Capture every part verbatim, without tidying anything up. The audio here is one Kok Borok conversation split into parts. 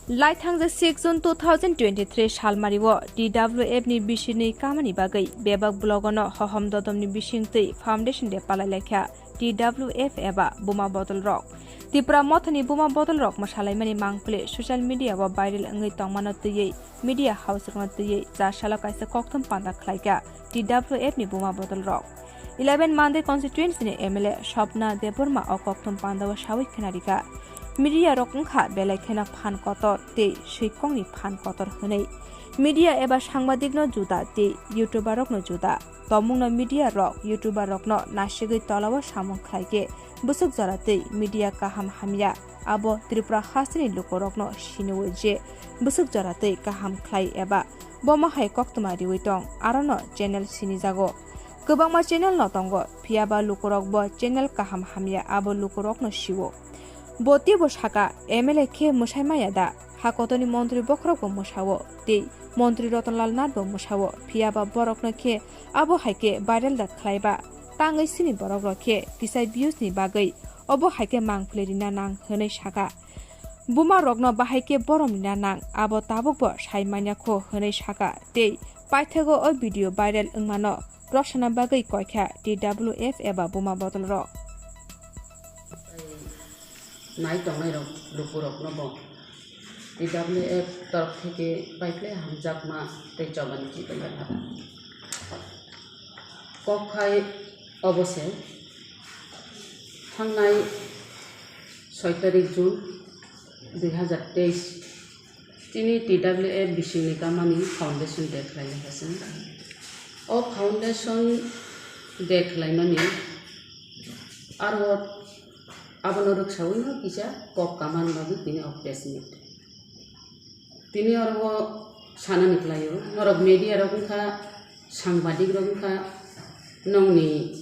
Laithang je six June two thousand twenty-three salmari o T W F ni bisini kamani bagwi bebak blogo no hohom dodom ni bising twi foundation day palai laikha T W F eba buma bodol rok. Tipra mothani buma bodol rok mwsalaimani mangpili social media o viral wngwi tongmano twiwi media house rokno twiwi chasalo kaisa kokthum panda khlaikha T W F ni buma bodol rok. Eleven Mandai constituency ni M L A Swapna Debbarma o kokthum panda o sawi khwnarikha. Media rok wngkha belai kheno phan kotor tei swikongni phan kotor hwnwi. Media eba sangbadik no juda tei YouTuber rok no juda. Tomungno media rok, YouTuber rokno nasigwi tolao samung khlaikhe bwswk jora twi media kaham hamya abo Tripura hasteni lukurokno siniwi je bwswk jora twi kaham khlai eba bomo hai koktwma riwi tong arono channel sinijago. Kwbangma channel no tongo, phiyaba lukurok bo channel kaham hamya abo lukurokno siwo. Bo teibo saka, M L A khe mwsai maya da? Hakotorni montri bokhorok bo mwsao tei montri Rotonlal Nath bo mwsao, phiyaba borokno khe abo hai khe viral da khlaiba. Tangwi sini borok rok khe kisa views ni bagwi obo hai khe mangpili rina nang hwnwi saka. Buma rokno bahai khe borom rina nang, abo tabuk bo sai manya kho hwnwi saka tei paithago o video viral wngmano rwksana bagwi koikha T W F eba buma bodol rok. Nai tongnai rok lukurok no bo T W F torok theke paiphlai hamjakma tei chobani kiphilwi kok khai obo se thangnai soi tarik June dui hazar teis chini T W F bisingni kamani foundation day khlainai kha chwng. O foundation day khlaimani aro abono rwksawi no kisa kok kamani bagwi tini o press meet. Tini oro o sanani kwlaio, norok media rok wngkha, sangbadik rok wngkha, nongni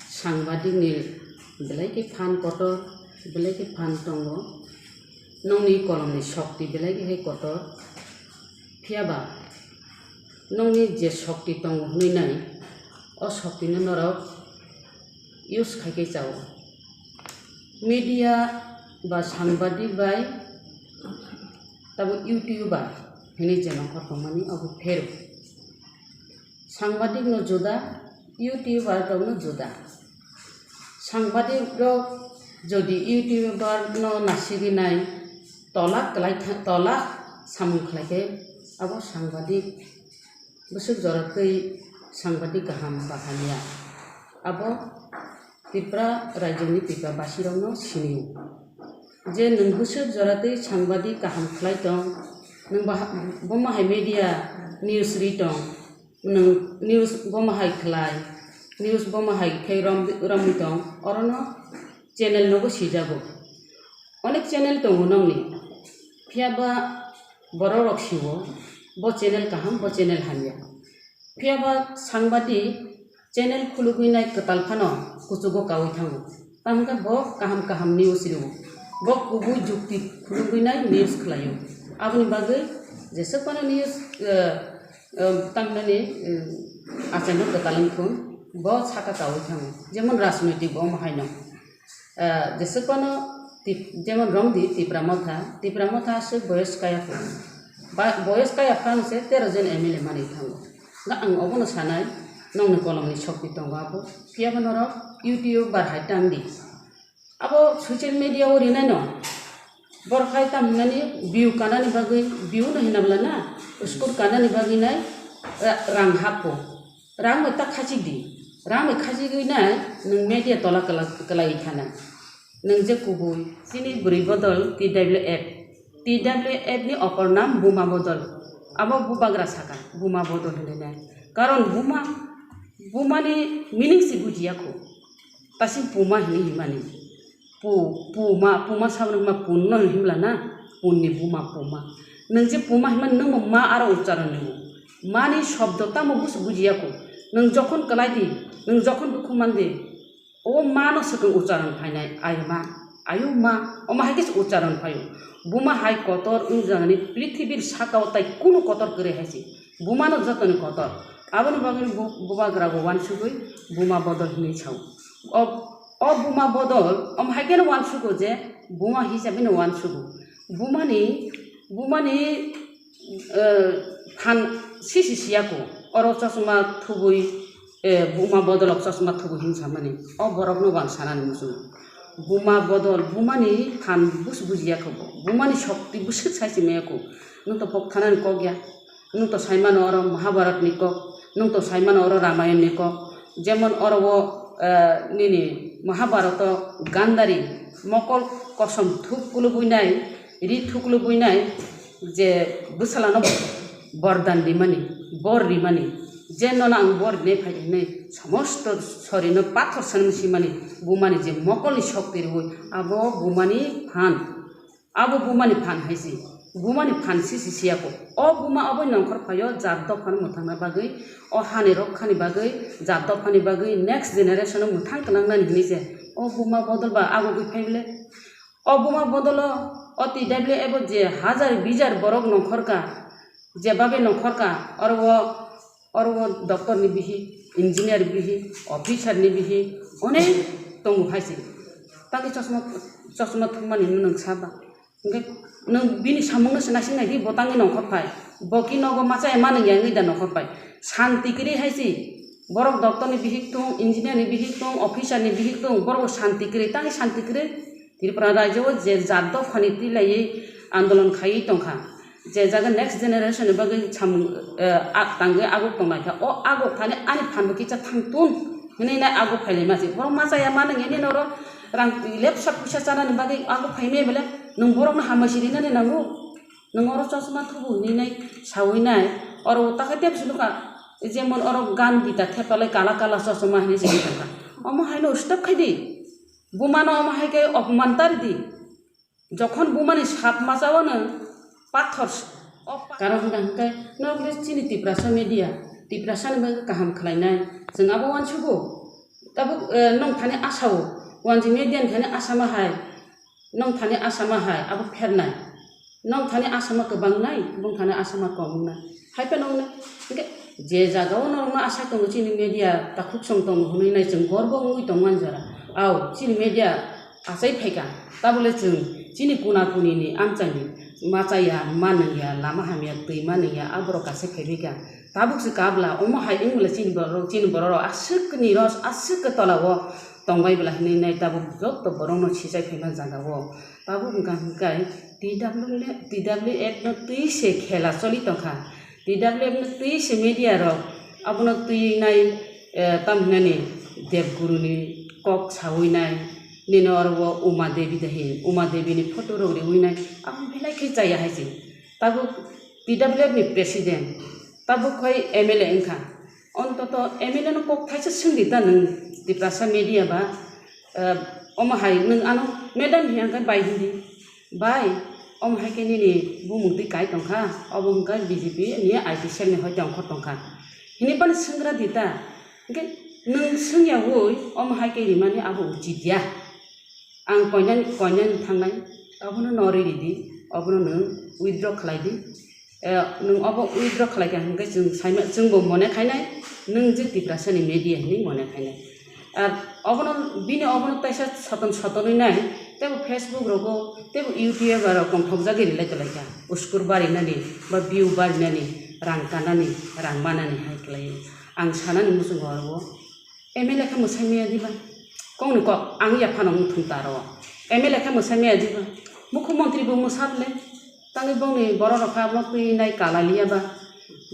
sangbadik ni belai khe phan kotor, belai khe phan tongo, nongni kolomni sokti belai khe hai kotor, phiyaba nongni je sokti tongo hwnwi nai, o sokti no norok use khai khe chao. Media ba sangbadik bai tabo YouTuber hwnwi je nongkhor tongmani obo pheru. Sangbadik no juda, YouTuber rok no juda. Sangbadik rok jodi YouTuber no nasigwi nai tola kwlai tha-, tola samung khlai khe abo sangbadik bwswk jora twi sangbadik kaham ba hamya. Abo Tripura rajyoni Tripura basirokno sinio je nwng bwswk jora twi sangbadik kaham khlai tong, nwng bomo hai media news ri tong, nwng news bomo hai khlai, news bomo hai khe romwi tong, orono channel nogo sijago. Onek channel tongo nongni, phiyaba borok rok siwo, bo channel kaham, bo channel hamya. Phiyaba sangbadik channel khulugwi nai kwtal phano kuchugo kaui thango. Tamo hwnkhe bo kaham kaham news rwo. Bo kubui jukti khulugwi nai news khlaio. Aboni bagwi jeswk phano news, eh, eh, tamhinani, eh, achaino kwtal wngthun, bo saka kaui thango. Jemon rajnoitik bo omo haino. Ah, jeswk phano tip-, jemon romdi Tipra Motha, Tipra Motha aswk boyos kaya phano. Ba-, boyos kaya phano se tero jon M L A manwi thango. Hwnkhe ang obono sanai, nongni kolomni sokti tongo abo. Phiyaba norok YouTube bar hai tangdi. Abo social media o rinaino borok hai tamo hinani view kanani bagwi, view no hina bwla na, score kanani bagwi nai ra-, rang hapkho. Rang bai ta khachik di. Rang bai khachigwi nai nwng media tola kwla-, kwlaiwi thana. Nwng je kubui, chini bwrwi bodol T W F. T W F ni opor nam buma bodol. Abo bubagra saka, buma bodol hinwi nai. Karon buma, buma ni meaning se bujiya kho. Tasing puma hinwi himani. Pu-, puma, puma saboni hima pun no himla na, pun ni buma puma. Nwng je puma himani nwng bo ma aro ucharon ni. Mani shobdo tamo busu bujiya kho. Nwng jokhon kwlai di, nwng jokhon dukhu man di, o ma no swkang ucharon phainai, ai ma, ayu ma, omo hai khe se ucharon phaio. Buma hai kotor wngjaknani prithibir sakao tai kunu kotor kwrwi hai se. Buma no jotoni kotor. Aboni bagwi bu-, bubagra bo uansugwi buma bodol hinwi sao. O, o buma bodol, omo hai kheno uansugo je buma hisabe no uansugo. Bumani Bumani, eh, phan sisi siya ko, oro chosma thubui, eh, buma bodolok chosma thubui hin samani, o borokno bo ang sanani muchungo. Buma bodol, bumani phan bus bujiya ko bo, bumani shokti bwswk sai se maya ko, nwng to pok thanani kok ya, nwng to sai mano oro Mahabharat ni kok, nwng to sai mano oro Ramayan ni kok, jemon oro o, eh, nini Mahabharato Gandhari mokol kosom thuk kulubui nai, ri thuk kulubui nai, je bwsalano bordan rimani, bor rimani, je nono ang bor rinai phai hinwi somosto sorino pathor sanwi simani, bumani je mokolni shokti riwi, abo bumani phan, abo bumani phan hai se, bumani phan sisi siya ko. O buma obo nongkhor phaio jat dophano mwthangna bagwi, o hani rok khani bagwi, jat dophani bagwi, next generation o mwthang twnangnani hinwi se o buma bodol ba agugwi phai bwle. O buma bodolo o T W F o je hajar bijar borok nongkhorka, jebabe nongkhorka, oro o, oro o doctor ni bihik, engineer bihik, officer ni bihik onek tongo hai se. Tangwi chosma, chosma thumani nwng saba. Hwnkhe nwng bini samungno se naising nai di, bo tangwi nongkhor phai. Bo ki nogo machaya manwi ya wngwi da nongkhor phai. Shanti kwrwi hai se. Borok doctor ni bihik tong, engineer ni bihik tong, officer ni bihik tong, borok bo shanti kwrwi, tangwi shanti kwrwi. Tripura rajyo o je jat dophani twi laiwi andolon khaiwi tongkha, je jaga next generation ni bagwi samung, eh, a-, tangwi aguk tonglaikha, o aguk thani ani phanbo kisa thangtun hinwi nai aguk phailaima se. Borok machaya manwi nini oro rang lepsa puisa chanani bagwi aguk phaimaya bele nwng borokno hambai sirinani nango? Nwng oro chosma thubu hinwi nai sawi nai, oro o takhai tebsi nukha, jemon oro gan gita thepalai kala kala chosma hinwi se tongkha. Omo haino stop khai di. Bumano omo hai khe opman tari di. Jokhon bumani sap machawano pathor s-, o pa-, karon hwnkha hwnkhe norok le chini Tiprasa media, Tiprasani bagwi kaham khlainai, chwng abo uansugo. Tabuk, eh, nong thani asao, wanji media ni thani asama hai, nong thani asama hai, abo phernai. Nong thani asama kwbang nai, bung thani asama kom wngnai. Hai phano wngnai. Hwnkhe je jagao norokno asai tongo chini media takhuk song tongo hwnwi nai chwng gorbo wngwi tongmani jora. Au, chini media achai phaikha, tabole chwng chini kuna kunini amchaini machaya, manwngya, lama hamya, twi manwngya, aborok achai phaibaikha. Tabuk se kabla, omo hai wngmale chini borok, chini borok rok aswk ni ros, aswk ke tola o tongbai bwla hinwi nai tabuk joto borok no sichai phaima jaga o. Tabuk wngkha hwnkhe T W F, T W F no twi se khela choli tongkha. T W F no twi se media rok abono twi nai, eh, tamhinani Debguru ni kok sawi nai, nini oro o Uma Devi de hin, Uma Devi ni photo rok riwi nai, abo belai khe chaya hai se. Tabuk T W F ni president, tabuk khai M L A wngkha. Ontoto M L A no kok thaisa swngdi ta nwng Tiprasa media ba, eh, omo hai nwng ano madam hiya khe bai hindi. Bai, omo hai khe nini bumung twi kai tongkha, obo hwnkhe B J P ni I T cell ni hoi tongkho tongkha. Hini phano swngra di ta. Hwnkhe nwng swngya ui omo hai khe rimani abo uchit ya. Ang koinani, koinani thangnai, obono no ri ridi, obono nwng withdraw khlai di. Eh, nwng obo withdraw khlai kha hwnkhe chwng saima, chwngbo mone khainai, nwng je Tiprasani media hinwi mone khainai. Ar obono, bini obono taisa soton sotonwi nai, teibo Facebook rogo, teibo YouTube rok tongthokjagwi rilai tonglaikha. Uskur barinani, ba view barinani, rang kanani, rang manani hai khlaiwi. Ang sanani muchungo oro o. M L A khe mwsai maya diba? Kokni kok ang ya phano wng thung ta aro. M L A khe mwsai maya diba? Mukhyamantri bo mwsa bwle. Tangwi bongni borok rok kha abono twi nai kala liya ba?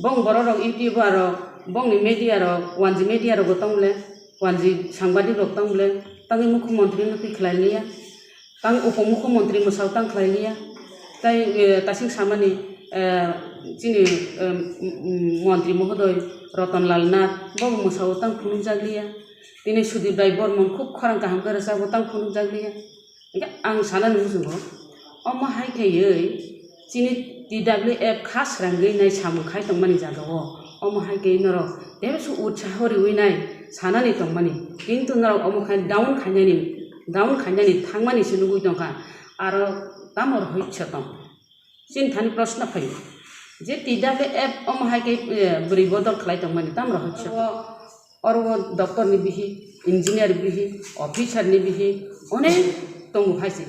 Bong borok rok YouTube aro bongni media rok, wanji media rogo tong bwle, wanji sangbadik rok tong bwle, tangwi mukhyamantri no twi khlai liya. Tang upomukhyamantri mwsao tang khlai liya. Tai, eh, tasing samani, eh, chini, eh, m-, m-, montri mohodoi Ratan Lal Nath, bobo mwsao tang phunukjak liya. Tini Sudip Rai Bormon khub khorang kaham khe rwchapbo tang phunukjak liya. Hwnkhe ang sanani muchungo, omo hai khaiwi chini T W F kha srangwi nai samung khai tongmani jagao, omo hai khe norok teibo se utsaho riwi nai sanani tongmani, kintu norok omo khai down khainani, down khainani thangmani se nugwi tongkha, aro tamo rohoi se tong? Chini thani proshno phaio je T W F omo hai khe, eh, bwrwi bodol khlai tongmani tamo rohoi se tong? Oro o doctor ni bihik, engineer bihik, officer ni bihik onek tongo hai se.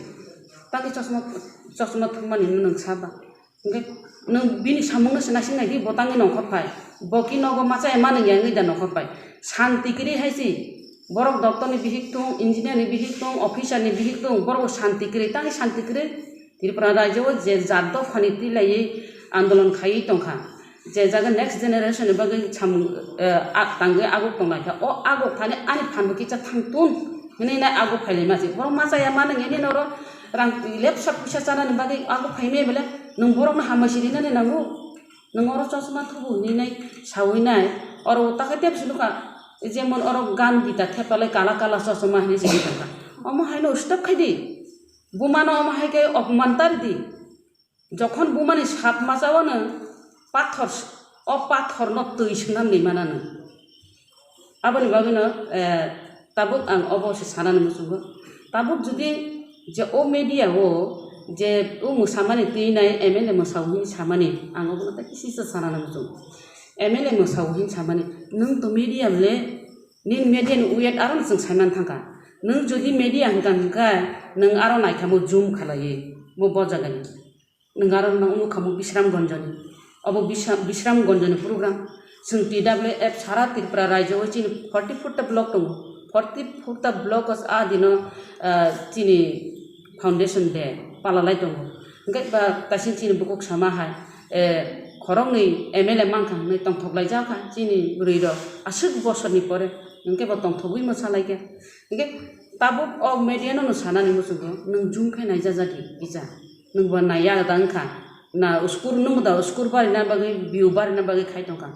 Tangwi chosma, chosma thumani nwng saba. Hwnkhe nwng bini samungno se naising nai di, bo tangwi nongkhor phai. Bo ki nogo machaya manwi ya wngwi da nongkhor phai. Shanti kwrwi hai se borok doctor ni bihik thung, engineer ni bihik thung, officer ni bihik thung, borok bo shanti kwrwi, tangwi shanti kwrwi. Tripura rajyo o je jat dophani twi laiwi andolon khaiwi tongkha, je jaga next generation ni bagwi samung, eh, a-, tangwi aguk tonglaikha. O aguk thani ani phan bo kisa thang tun hwnwi nai aguk phailaima se. Borok machaya manwi ya nini oro rang lepsa puisa chanani bagwi aguk phaimaya bele, nwng borokno hambai si rinani nango? Nwng oro chosma thubu hwnwi nai sawi nai, oro o takhai tep se nukha, jemon oro gan gita thepalai kala kala chosma hwnwi se tongkha. Omo haino stop khai di, bumano omo hai khe opman ta ridi. Jokhon bumani sap machawano pathor, o pathorno twi swnam ni manano. Aboni bagwino, eh, tabuk ang obo se sanani muchungo. Tabuk jodi je o media o je o mwsamani twi nai M L A mwsao hwnwi samani, ang obono tei kisi se sanani muchungo. M L A mwsao hwnwi samani, nwng to media le, nini media ni uyat aro no chwng saiman thangkha. Nwng jodi media hwnkha hwnkhe nwng aro naikha mo zoom khalaiwi mo bo jagani. Nwng aro no nukha mo Bisramganjani. Obo Bisra-, Bisramganjani program. Chwng T W F sara Tripura rajyo o chini forty four ta block tongo. Forty four ta block o a dino, ah, chini foundation day palalai tongo. Hwnkhe ba kaisa chini bukhuk sama hai, eh, khoroknwi M L A mankha hwnwi tongthok laijak kha chini bwrwi rok aswk bosorni pore. Hwnkhe bo tongthogwi mwsa laikha. Hwnkhe tabuk o media no no sanani muchungo nwng zoom khai naijajak di kisa. Nwng bo naiya da wngkha. Na uskur nwng da uskur barina bagwi view barina bagwi khai tongkha.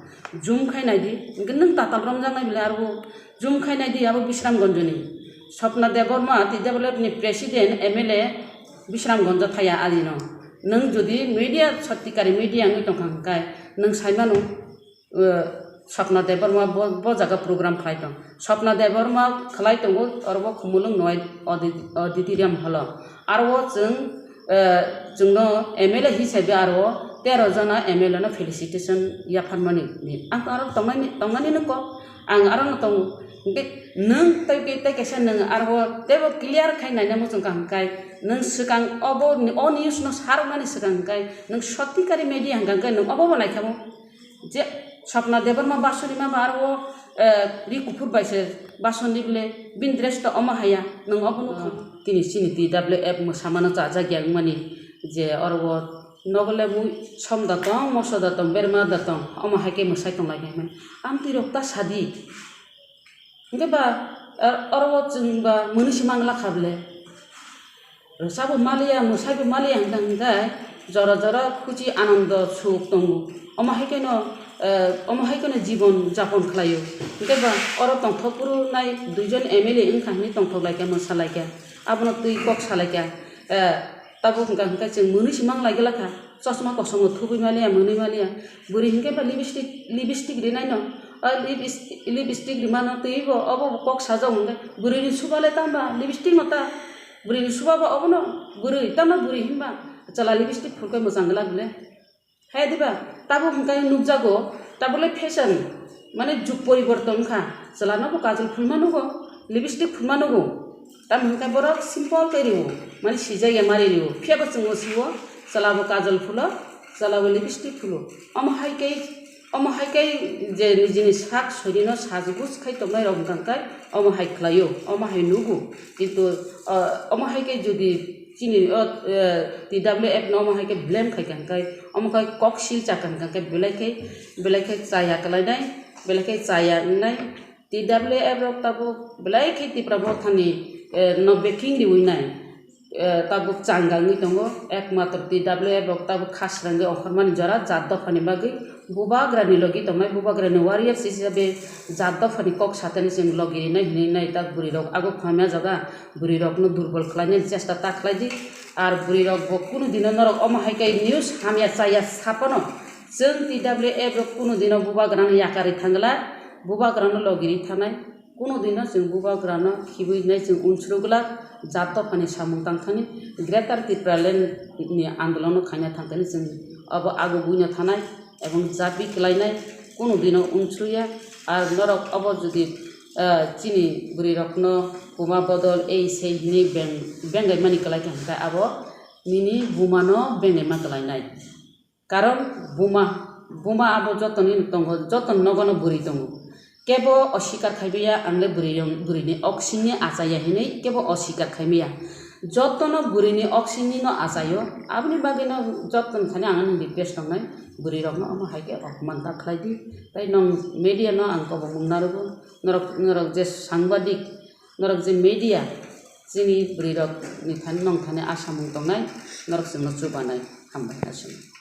Zoom khai naidi, hwnkhe nwng tatal romjaknai bile aro zoom khai naidi abo Bisramganjani. Swapna Debbarma T W F ni president M L A Bisramganj thaya alino. Nwng jodi media, sotikari media wngwi tongkha hwnkhe nwng saimano, eh, Swapna Debbarma bo, bo jaga program khlai tong. Swapna Debbarma khlai tongo, oro bo Khumulwng Noy audi-, auditorium hall o. Aro o chwng, eh, chwngno M L A hisabe aro o tero jona M L A no felicitation yapharmani ni. Ang aro tongnani, tongnani no kok, ang aro no tongo. Hwnkhe nwng tei, tei kaisa nwng aro o teibo clear khai naina muchung kha hwnkhe nwng swkang obo ni, o news no saroknani swkang hwnkhe nwng sotikari media hwnkha hwnkhe nwng obo bo naikha mo. Je Swapna Debbarma basoni ma ba aro o, eh, ri kuphur bai se basoni bile bini dress to omo haya, nwng obo nukha. Tini chini T W F mwsamano chajak ya wngmani je oro o nogo le mui som da tong, moso da tong, berma da tong, omo hai khe mwsai tong lai khe hwnmani. Amtwi rok ta sadi. Hwnkhe ba, eh, oro o chwng ba mwnwi se mang lakha bile. Rwchabo maliya, mwsaibo maliya hwnkha hwnkhe jora jora khuchi anondo suk tongo. Omo hai kheno, eh, omo hai kheno jibon japon khlaio. Hwnkhe ba oro tongthok phuru nai duijon M L A wngkha hwnwi tongthok laikha, mwsa laikha. Abono twi kok sa laikha. Eh, tabuk hwnkha hwnkhe chwng mwnwi se mang lai glakha. Chosma kosom no thubui maliya, mwnwi maliya. Bwrwi hwnkhe ba lipstick, lipstick rinai no. O lipstick, lipstick rimano twibo obo kok sajak hwnkhe. Bwrwini suba le tamba lipstick no ta. Bwrwini suba ba obono bwrwi, tamo bwrwi hinba chwla lipstick phurkhe mwchang glak le. Hai diba? Tabuk hwnkhe nukjago, tabuk le fashion, mane jug poriborton wngkha. Chwlano bo kajol phulma nugo, lipstick phulma nugo. Tamo hwnkhe borok simple khe rio, mane sijak ya mari rio. Phiya bo chwng o sio, chwla bo kajol phulo, chwla bo lipstick phulo. Omo hai khe Omo hai khe je nijini sak soirino sajwk khai tongnai rok hwnkha khe omo hai khlaio, omo hai nugo. Kintu, ah, omo hai khe jodi chini, ah, eh, T W F no omo hai khe blame khai kha khe, omo khai kok sil cha kha khe belai khe, belai khe chaya kwlainai, belai khe chaya wngnai. T W F rok tabuk belai khe Tipra Mothani, eh, no backing riwi nai. Eh, tabuk changa wngwi tongo, ekmatro T W F rok tabuk khasrangwi ongkhormani jora jat dophani bagwi bubagrani logi tongnai, bubagrani warriors hisabe jat dophani kok satani chwng logi rinai hinwi nai. Tak bwrwi rok abo phamya jaga, bwrwi rokno durbol khlainani chesta ta khlai di. Ar bwrwi rok bo kunu dino norok omo hai khe news hamya chaya saphano chwng T W F rok kunu dino bubagrano yakarwi thangla, bubagrano logi ri thanai. Kunu dino chwng bubagrano khibui nai chwng unsuru glak, jat dophani samung tangthani, Greater Tipraland ni andolono khaina thangthani chwng abo agugwino thanai ebong japi kwlainai kunu dino unsuru ya. Ar norok obo jodi, ah, chini bwrwi rokno buma bodol ei sei hinwi beng-, bengai mani kwlai kha hwnkhe abo nini bumano bengai ma kwlainai. Karon buma, buma abo jotoni tongo, joto nogono bwrwi tongo. Kebo osikar khaimaya, angle bwrwi rok, bwrwini oksingni achaya hinwi kebo osikar khaimaya. Jotono bwrwini oksingni no achayo, aboni bagwi no joto thani ang ani request tongnai, bwrwi rokno omo hai khe opman ta khlai di. Tai nong media no ang kobongmung narwgo, norok, norok je sangbadik, norok je media, chini bwrwi rok ni thani nong thani asamung tongnai, norok chwngno chubanai. Hambai aswk.